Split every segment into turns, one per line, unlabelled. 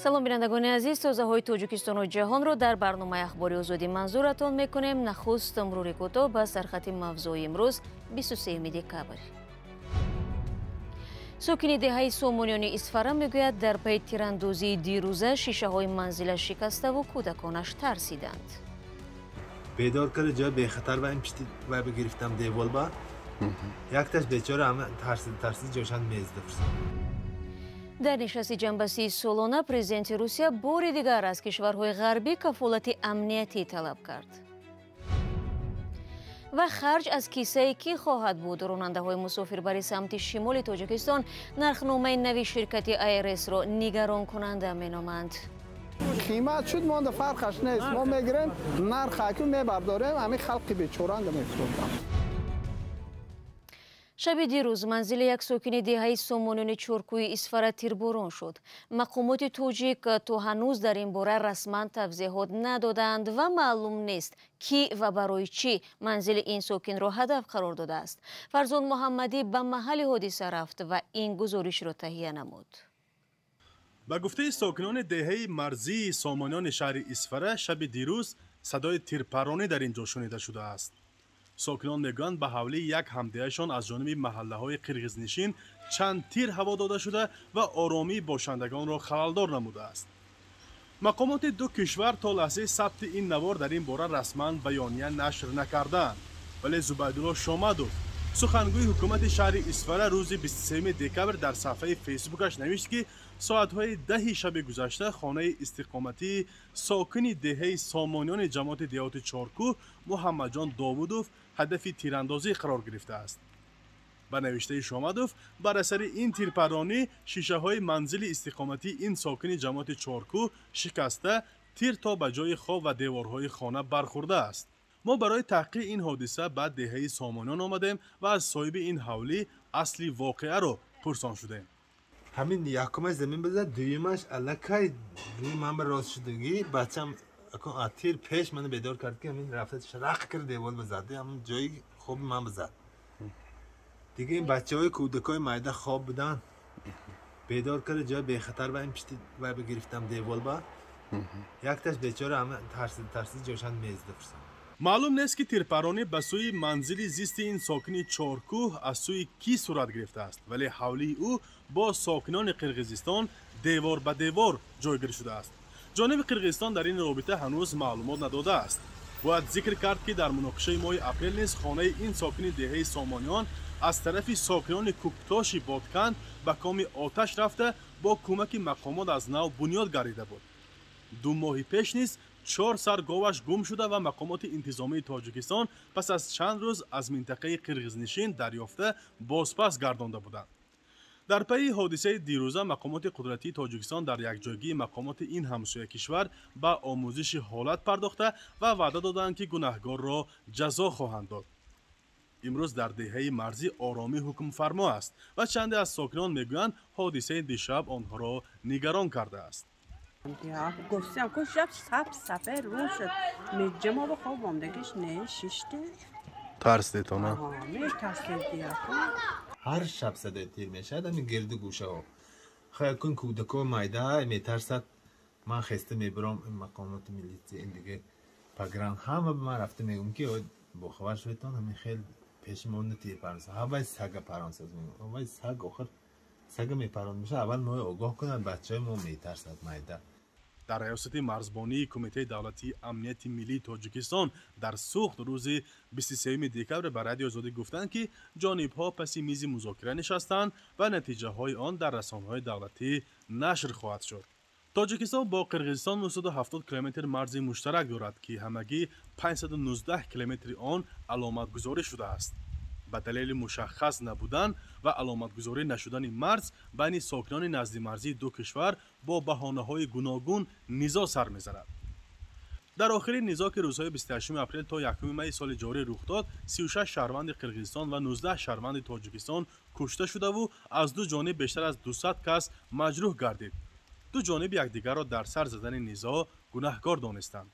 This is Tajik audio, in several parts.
Салом, бинандагони азиз. Тозаҳои Тоҷикистону ҷаҳонро дар барномаи Ахбори Озодӣ манзуратон мекунем. Нахуст мурури кӯтоҳ ба сархати мавзӯи имрӯз, 23 декабр. Сокини деҳаи Сомониёни Исфара мегӯяд, дар пайи тирандозии дирӯза шишаҳои манзилаш шикаставу кӯдаконаш тарсиданд.
Бедор карда, ҷои бехатар ба ин пишти вай бигирифтам, девол ба якташ. Бечора ҳама тарсида тарсида ҷошан мезда.
Дар нишасти ҷамъбастии солона президенти Русия бори дигар аз кишварҳои ғарбӣ кафолати амниятӣ талаб кард. Ва харҷ аз кисае кӣ хоҳад буд? Ронандаҳои мусофирбари самти шимоли Тоҷикистон нархномаи нави ширкати АРС-ро нигаронкунанда меноманд.
Қимат шуд, монда фарқаш нест. Мо мегирем, нарх аку мебардорем, ҳамин халқи бечоранда мефурӯшам.
Шаби дирӯз манзили як сокини деҳаи Сомониёни Чоркӯи Исфара тирборон шуд. Мақомоти тоҷик то ҳанӯз дар ин бора расман тавзеҳот надодаанд ва маълум нест, кӣ ва барои чӣ манзили ин сокинро ҳадаф қарор додааст. Фарзон Муҳаммадӣ ба маҳалли ҳодиса рафт ва ин гузоришро таҳия намуд.
Ба гуфтаи сокинони деҳаи марзии Сомониёни шаҳри Исфара, шаби дирӯз садои тирпаронӣ дар ин ҷо шунида шудааст. Сокинон мегӯянд, ба ҳавлии як ҳамдеҳашон аз ҷониби маҳаллаҳои қирғизнишин чанд тир ҳаво дода шуда ва оромии бошандагонро халалдор намудааст. Мақомоти ду кишвар то лаҳзаи сабти ин навор дар ин бора расман баёния нашр накардаанд, вале Зубайдулло Шомадов, сухангӯи ҳукумати шаҳри Исфара, рӯзи 23 декабр дар саҳфаи Фейсбукаш навишт, ки соатҳои 10-и шаби гузашта хонаи истиқоматии сокини деҳаи Сомониёни ҷамоати деҳоти Чоркӯҳ Муҳаммадҷон Довудов ҳадафи тирандозӣ қарор гирифтааст. Ба навиштаи Шомадов, бар асари ин тирпаронӣ шишаҳои манзили истиқоматии ин сокини ҷамоати Чоркӯҳ шикаста, тир то ба ҷои хоб ва деворҳои хона бархӯрдааст. Мо барои таҳқиқи ин ҳодиса ба деҳаи Сомониён омадем ва аз соҳиби ин ҳавлӣ асли воқеаро пурсон шудем.
Ҳамин якумаш замин бизад, дуюмаш аллакай рӯи ман ба рост шудагӣ. Бачам тир пеш мана бедор кард, ки ҳамин рафта шарақ кард, девол бизад, ҳамин ҷои хоби ман бизад. Дига ин бачаҳои кӯдакҳои майда хоб буданд, бедор карда, ҷои бехатар ба ин пишти вай бигирифтам, девол ба якташ. Бечора ҳама тарсида тарсида ҷошан мезда.
Маълум нест, ки тирпаронӣ ба сӯи манзили зисти ин сокини Чоркӯҳ аз сӯи кӣ сурат гирифтааст, вале ҳавлии ӯ бо сокинони Қирғизистон девор ба девор ҷойгир шудааст. Ҷониби Қирғизистон дар ин робита ҳанӯз маълумот надодааст. Бояд зикр кард, ки дар муноқишаи моҳи апрел низ хонаи ин сокини деҳаи Сомониён аз тарафи сокинони Кӯктоши Бодканд ба коми оташ рафта, бо кӯмаки мақомот аз нав бунёд гардида буд. 2 моҳи пеш низ чор сар говаш гум шуда ва мақомоти интизомии Тоҷикистон пас аз чанд рӯз аз минтақаи қирғизнишин дарёфта, бозпас гардонда буданд. Дар пайи ҳодисаи дирӯза мақомоти қудратии Тоҷикистон дар якҷойгии мақомоти ин ҳамсоя кишвар ба омӯзиши ҳолат пардохта ва ваъда доданд, ки гунаҳгорро ҷазо хоҳанд дод. Имрӯз дар деҳаи марзӣ оромӣ ҳукмфармо аст ва чанде аз сокинон мегӯянд, ҳодисаи дишаб онҳоро нигарон кардааст.
Гуфтам, ку шаб сап сапе рӯ шуд, меҷамо ба хоб омдагиш не шиште.
Тарсидетона?
Метарсидия.
Ҳар шаб садои тир мешавад ҳамин гирду гӯшаҳо. Кун кӯдако майда метарсад. Ман хеста мебиром, мақомоти милитсия, ин диге погран ҳама ба ман рафта мегӯм, ки бохабар шуветон, ҳамин хел пеши мо тир паронса. Ҳавай сага паронсаз, мегӯм, саг охир сага мепарон меша. Аввал моро огоҳ кунад, бачаҳои мо метарсад майда.
Дар раёсати марзбонии Кумитаи давлатии амнияти миллии Тоҷикистон дар Суғд рӯзи 23 декабр ба Радиои Озодӣ гуфтанд, ки ҷонибҳо паси мизи музокира нишастанд ва натиҷаҳои он дар расонаҳои давлатӣ нашр хоҳад шуд. Тоҷикистон бо Қирғизистон 970 километр марзи муштарак дорад, ки ҳамагӣ 519 километри он аломатгузорӣ шудааст. Ба далели мушаххас набудан ва аломатгузорӣ нашудани марз, байни сокинони наздимарзии ду кишвар бо баҳонаҳои гуногун низоъ сар мезанад. Дар охири низоъ, ки рӯзҳои 28 апрел то 1 майи соли ҷорӣ рух дод, 36 шаҳрванди Қирғизистон ва 19 шаҳрванди Тоҷикистон кушта шудаву аз ду ҷониб бештар аз 200 кас маҷрӯҳ гардид. Ду ҷониб якдигарро дар сар задани низоъ гунаҳкор донистанд.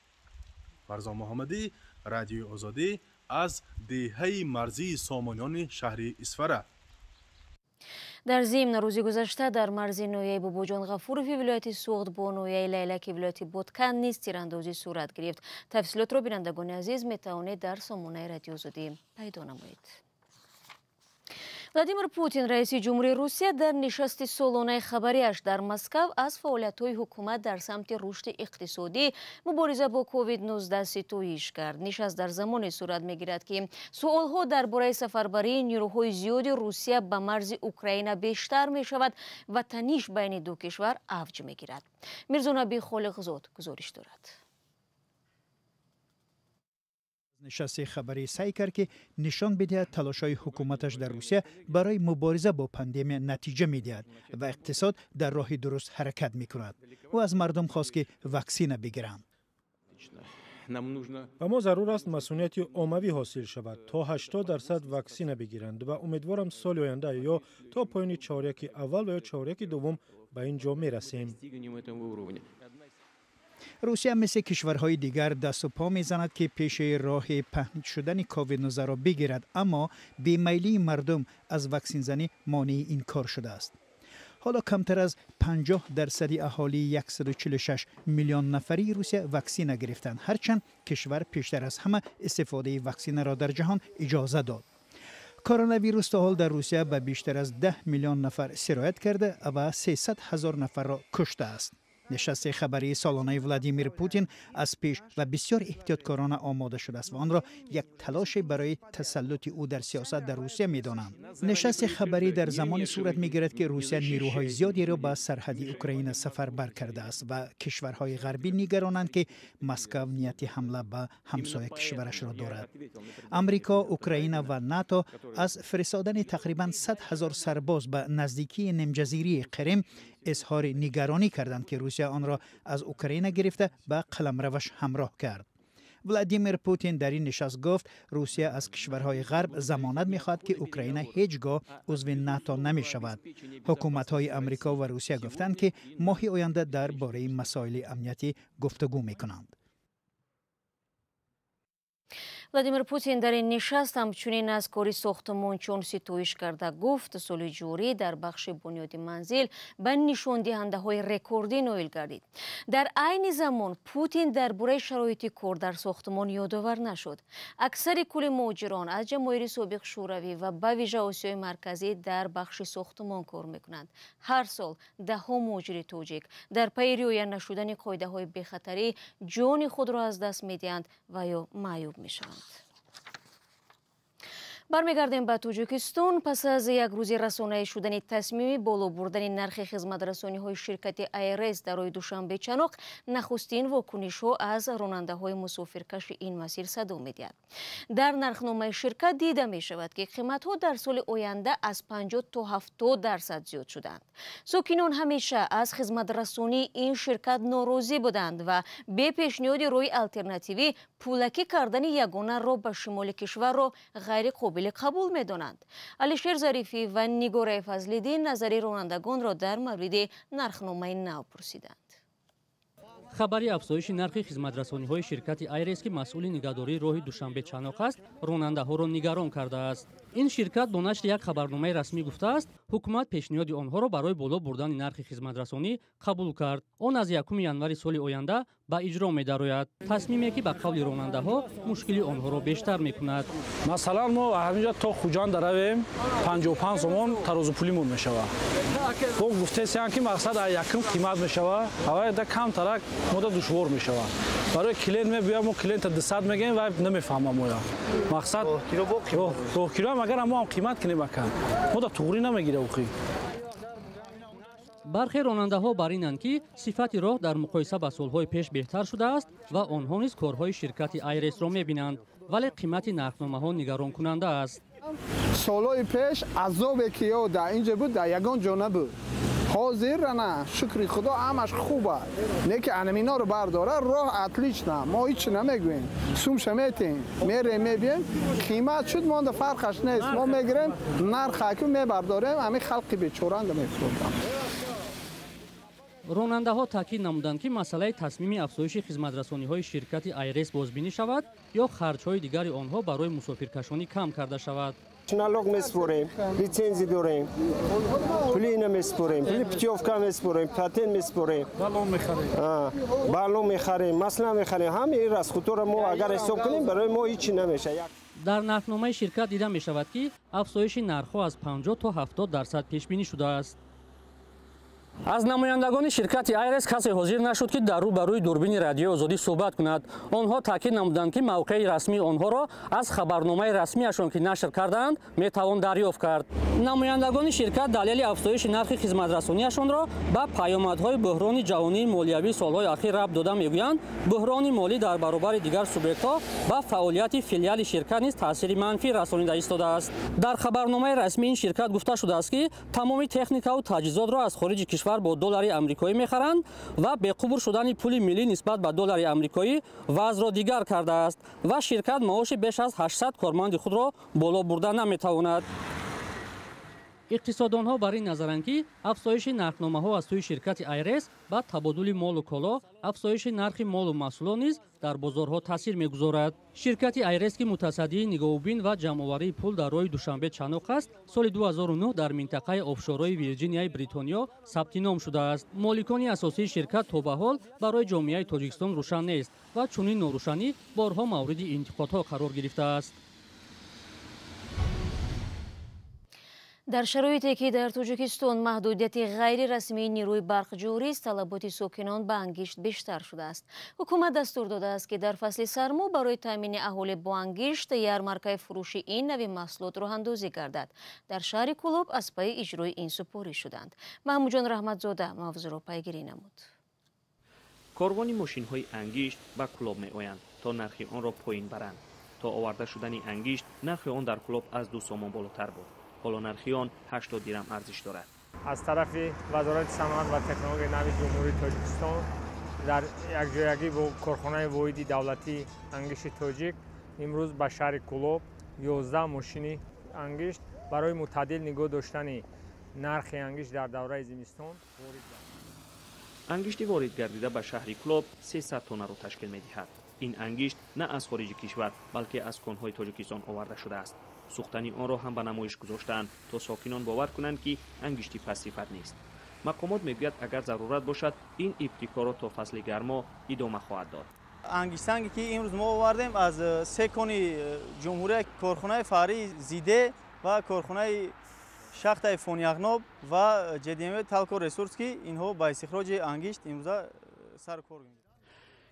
Фарзон Муҳаммадӣ, Радиои Озодӣ, аз деҳаи марзии Сомониёни шаҳри Исфара.
Дар зимн, рӯзи гузашта дар марзи ноҳияи Бобоҷон Ғафурови вилояти Суғд бо ноҳияи Лайлаки вилояти Бодкан низ тирандозӣ сурат гирифт. Тафсилотро, бинандагони азиз, метавонед дар сомонаи Радиои Озодӣ пайдо намоед. Владимир Путин, раиси ҷумҳурии Русия, дар нишасти солонаи хабарияш дар Москав аз фаъолиятҳои ҳукумат дар самти рушди иқтисодӣ, мубориза бо COVID-19 ситоиш кард. Нишаст дар замоне сурат мегирад, ки суолҳо дар бораи сафарбарии нерӯҳои зиёди Русия ба марзи Украина бештар мешавад ва таниш байни ду кишвар авҷ мегирад. Мирзонаби Холиқзод гузориш дорад.
Нишасти хабарӣ саъй кард, ки нишон бидиҳад, талошҳои ҳукуматаш дар Русия барои мубориза бо пандемия натиҷа медиҳад ва иқтисод дар роҳи дуруст ҳаракат мекунад. Ӯ аз мардум хост, ки ваксина бигиранд.
Ба мо зарур аст, масунияти оммавӣ ҳосил шавад, то 80% ваксина бигиранд ва умедворам, соли оянда ё то поёни чоряки аввал ва ё чоряки дуввум ба ин ҷо мерасем.
Русия мисли кишварҳои дигар дасту по мезанад, ки пеши роҳи паҳн шудани ковид-19 бигирад, аммо бемайлии мардум аз ваксинзанӣ монеи ин кор шудааст. Ҳоло камтар аз 50 дарсади аҳолии 146 миллион нафарии Русия ваксина гирифтанд, ҳарчанд кишвар пештар аз ҳама истифодаи ваксинаро дар ҷаҳон иҷоза дод. Коронавирус то ҳол дар Русия ба бештар аз 10 миллион нафар сироят карда ва 300 ҳазор нафарро куштааст. Нишасти хабарии солонаи Владимир Путин аз пеш ва бисёр эҳтиёткорона омода шудааст ва онро як талоше барои тасаллути ӯ дар сиёсат дар Русия медонанд. Нишасти хабарӣ дар замоне сурат мегирад, ки Русия нерӯҳои зиёдеро ба сарҳади Украина сафарбар кардааст ва кишварҳои ғарбӣ нигаронанд, ки Москав нияти ҳамла ба ҳамсоя кишварашро дорад. Амрико, Украина ва НАТО аз фиристодани тақрибан 100 ҳазор сарбоз ба наздикии нимҷазирии Қирим изҳори нигаронӣ карданд, ки Русия онро аз Украина гирифта, ба қаламраваш ҳамроҳ кард. Владимир Путин дар ин нишаст гуфт, Русия аз кишварҳои ғарб замонат мехоҳад, ки Украина ҳеҷ гоҳ узви НАТО намешавад. Ҳукуматҳои Амрико ва Русия гуфтанд, ки моҳи оянда дар бораи масоили амниятӣ гуфтугӯ мекунанд.
Владимир Путин дар ин нишаст ҳамчунин аз кори сохтмончон ситоиш карда гуфт, соли ҷорӣ дар бахши бунёди манзил ба нишондиҳандаҳои рекордӣ ноил гардид. Дар айни замон Путин дар бораи шароити кор дар сохтмон ёдовар нашуд. Аксари кулли муҳоҷирон аз ҷамоҳири собиқ Шӯравӣ ва ба вижа Осиёи Марказӣ дар бахши сохтмон кор мекунанд. Ҳар сол даҳҳо муҳоҷири тоҷик дар пайи риоя нашудани қоидаҳои бехатарӣ ҷони худро аз даст медиҳанд ва ё маъюб мешаванд. Бармегардем ба Тоҷикистон. Пас аз як рӯзи расонаӣ шудани тасмими боло бурдани нархи хизматрасониҳои ширкати АйРС дар роҳи Душанбе Чаноқ, нахустин вокунишҳо аз ронандаҳои мусофиркаши ин масир садо медиҳад. Дар нархномаи ширкат дида мешавад, ки қиматҳо дар соли оянда аз 50 то 70% зиёд шуданд. Сокинон ҳамеша аз хизматрасонии ин ширкат норозӣ буданд ва бе пешниҳоди роҳи алтернативӣ пулакӣ кардани ягона роҳ ба шимоли кишварро ғайриқобили қабул медонанд. Алишер Зарифӣ ва Нигораи Фазлиддин назари ронандагонро дар мавриди нархномаи нав пурсиданд.
Хабари афзоиши нархи хизматрасониҳои ширкати Айрес, ки масъули нигаҳдории роҳи Душанбе Чаноқ аст, ронандаҳоро нигарон кардааст. Ин ширкат бо нашри як хабарномаи расмӣ гуфтааст, ҳукумат пешниҳоди онҳоро барои боло бурдани нархи хизматрасонӣ қабул кард. Он аз 1 январи соли оянда ба иҷро медарояд, тасмиме ки ба қавли ронандаҳо мушкили онҳоро бештар мекунад.
Масалан, мо ҳаминҷа то Хуҷанд равем, 55 сомон тарозупулимон мешавад. Бо гуфтесиян, ки мақсад якум қимат мешавад, авайда камтарак мода душвор мешавад. Барои клиент мебиёд, мо клиента 200 мегӯем ва намефаҳмам моя мақсад. Роҳкироам агар мо ҳам қимат кунем, ака, мода туғрӣ намегира охи.
Бархе ронандаҳо бар инанд, ки сифати роҳ дар муқоиса ба солҳои пеш беҳтар шудааст ва онҳо низ корҳои ширкати Айресро мебинанд, вале қимати нархномаҳо нигаронкунанда аст.
Солҳои пеш азобе ки ё дар инҷа буд, дар ягон ҷо набуд. Ҳозир ана, шукри Худо, ҳамаш хуба, не ки анаминоро бардора. Роҳ отлично, мо ҳичи намегӯем, сумша метем, мерем, мебием. Қимат шуд, монда фарқаш нест, мо мегирем, нархаку мебардорем, ҳамин халқи бечоранда мефурӯдам.
Ронандаҳо таъкид намуданд, ки масъалаи тасмими афзоиши хизматрасониҳои ширкати Айрес бозбинӣ шавад ё харҷҳои дигари онҳо барои мусофиркашонӣ кам карда шавад.
Налог меспорем, лицензия дорем, пули ина меспорем, пули путевка меспорем, патент меспорем, баллон мехарем, масла мехарем. Ҳамаи расходҳоро мо агар ҳисоб кунем, барои мо ҳеҷ намешавад.
Дар нархномаи ширкат дида мешавад, ки афзоиши нархҳо аз 50 то 70% пешбинӣ шудааст. Аз намояндагони ширкати Айрес касе ҳозир нашуд, ки дар рӯ ба рӯи дурбини Радиои Озодӣ суҳбат кунад. Онҳо таъкид намуданд, ки мавқеи расмии онҳоро аз хабарномаи расмиашон, ки нашр кардаанд, метавон дарёфт кард. Намояндагони ширкат далели афзоиши нархи хизматрасониашонро ба паёмадҳои буҳрони ҷаҳонии молиявии солҳои ахир рабт дода мегӯянд, буҳрони молӣ дар баробари дигар субъектҳо ба фаъолияти филиали ширкат низ таъсири манфӣ расонида истодааст. Дар хабарномаи расмии ин ширкат гуфта шудааст, ки тамоми техникаву таҷҳизотро аз хориҷи кишвар бо доллари амрикоӣ мехаранд ва беқубур шудани пули миллӣ нисбат ба доллари амрикоӣ вазъро дигар кардааст ва ширкат маоши беш аз 800 корманди худро боло бурда наметавонад. Иқтисоддонҳо бар ин назаранд, ки афзоиши нархномаҳо аз сӯи ширкати Айрес ба табодули молу коло, афзоиши нархи молу маҳсулот низ дар бозорҳо таъсир мегузорад. Ширкати Айрес, ки мутасаддии нигоҳубин ва ҷамъоварии пул дар роҳи Душанбе Чаноқ аст, соли 2009 дар минтақаи офшорҳои Вирҷинияи Бритониё сабти ном шудааст. Моликони асосии ширкат то ба ҳол барои ҷомеаи Тоҷикистон рӯшан нест ва чунин норӯшанӣ борҳо мавриди интиқодҳо қарор гирифтааст.
Дар шароите ки дар Тоҷикистон маҳдудияти ғайрирасмии нерӯи барқ ҷорист, талаботи сокинон ба ангишт бештар шудааст. Ҳукумат дастур додааст, ки дар фасли сармо барои таъмини аҳолӣ бо ангишт ярмаркаи фурӯши ин нави маҳсулот роҳандозӣ гардад. Дар шаҳри Кӯлоб аз пайи иҷрои ин супориш шуданд. Маҳмудҷон Раҳматзода мавзӯъро пайгирӣ намуд.
Корвони мошинҳои ангишт ба Кӯлоб меоянд, то нархи онро поин баранд. То оварда шудани ангишт нархи он дар Кӯлоб аз 2 сомон болотар буд. Ҳоло нархи он 80 дирам арзиш дорад.
Аз тарафи Вазорати саноат ва технологияи нави Ҷумҳурии Тоҷикистон дар якҷоягӣ бо корхонаи воҳиди давлатии ангишти тоҷик имрӯз ба шаҳри Кӯлоб 11 мошини ангишт барои мӯътадил нигоҳ доштани нархи ангишт дар давраи зимистон ворид гардид.
Ангишти ворид гардида ба шаҳри Кӯлоб 300 тоннаро ташкил медиҳад. Ин ангишт на аз хориҷи кишвар, балки аз конҳои Тоҷикистон оварда шудааст. Сӯхтани онро ҳам ба намоиш гузоштаанд, то сокинон бовар кунанд, ки ангишти пастсифат нест. Мақомот мегӯяд, агар зарурат бошад, ин ибтикорро то фасли гармо идома хоҳад дод.
Ангиштсанге ки имрӯз мо овардем аз се кони ҷумҳурия, корхонаи фарии Зиде ва корхонаи шахтаи Фониягноб ва ҷдм Талко Ресурс, ки инҳо ба истихроҷи ангишт имрӯза сар кор мекунанд.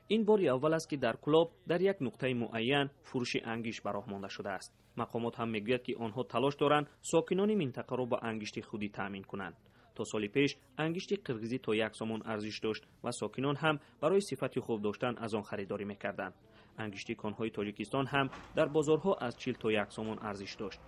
Ин бори аввал аст, ки дар Кӯлоб дар як нуқтаи муайян фурӯши ангишт ба роҳ монда шудааст. Мақомот ҳам мегӯяд, ки онҳо талош доранд сокинони минтақаро ба ангишти худӣ таъмин кунанд. То соли пеш ангишти қирғизӣ то 1 сомон арзиш дошт ва сокинон ҳам барои сифати хуб доштан аз он харидорӣ мекарданд. Ангишти конҳои Тоҷикистон ҳам дар бозорҳо аз 40 то 1 сомон арзиш дошт.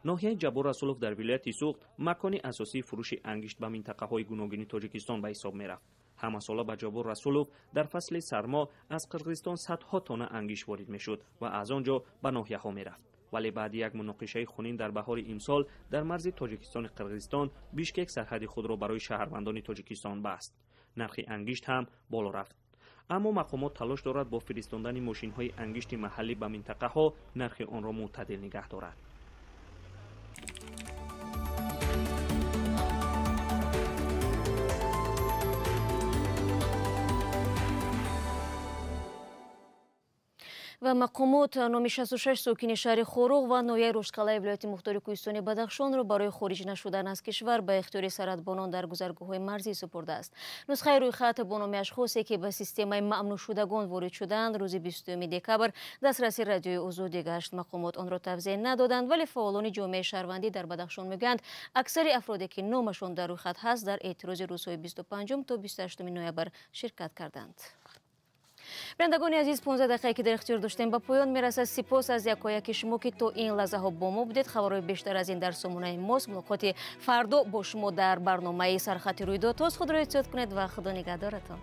Ноҳияи Ҷаббор Расулов дар вилояти Суғд макони асосии фурӯши ангишт ба минтақаҳои гуногуни Тоҷикистон ба ҳисоб мерафт. Ҳамасола ба Ҷаббор Расулов дар фасли сармо аз Қирғизистон садҳо тонна ангишт ворид мешуд ва аз он ҷо ба ноҳияҳо мерафт. Вале баъди як муноқишаи хунин дар баҳори имсол дар марзи Тоҷикистони Қирғизистон Бишкек сарҳади худро барои шаҳрвандони Тоҷикистон баст. Нархи ангишт ҳам боло рафт. Аммо мақомот талош дорад бо фиристондани мошинҳои ангишти маҳаллӣ ба минтақаҳо нархи онро мӯътадил нигаҳ дорад.
Ва мақомот номи 66 сокини шаҳри Хоруғ ва ноҳияи Рӯшқалаи вилояти мухтори кӯҳистони Бадахшонро барои хориҷ нашудан аз кишвар ба ихтиёри сарҳадбонон дар гузаргоҳҳои марзӣ супурдааст. Нусхаи рӯйхат бо номи ашхосе, ки ба системаи мамнӯъшудагон ворид шуданд, рӯзи 22 декабр дастраси Радиои Озодӣ гашт. Мақомот онро тавзеҳ надоданд, вале фаъолони ҷомеаи шаҳрвандӣ дар Бадахшон мегӯянд, аксари афроде, ки номашон дар рӯйхат ҳаст, дар эътирози рӯзҳои 25 то 28 ноябр ширкат карданд. Бинандагони азиз, 15 дақиқае ки дар ихтиёр доштем ба поён мерасад. Сипос аз якояки шумо, ки то ин лаҳзаҳо бо мо будед. Хабарҳои бештар аз ин дар сомонаи мост. Мулоқоти фардо бо шумо дар барномаи Сархати рӯйдодҳост. Худро эҳтиёт кунед ва Худо нигаҳдоратон.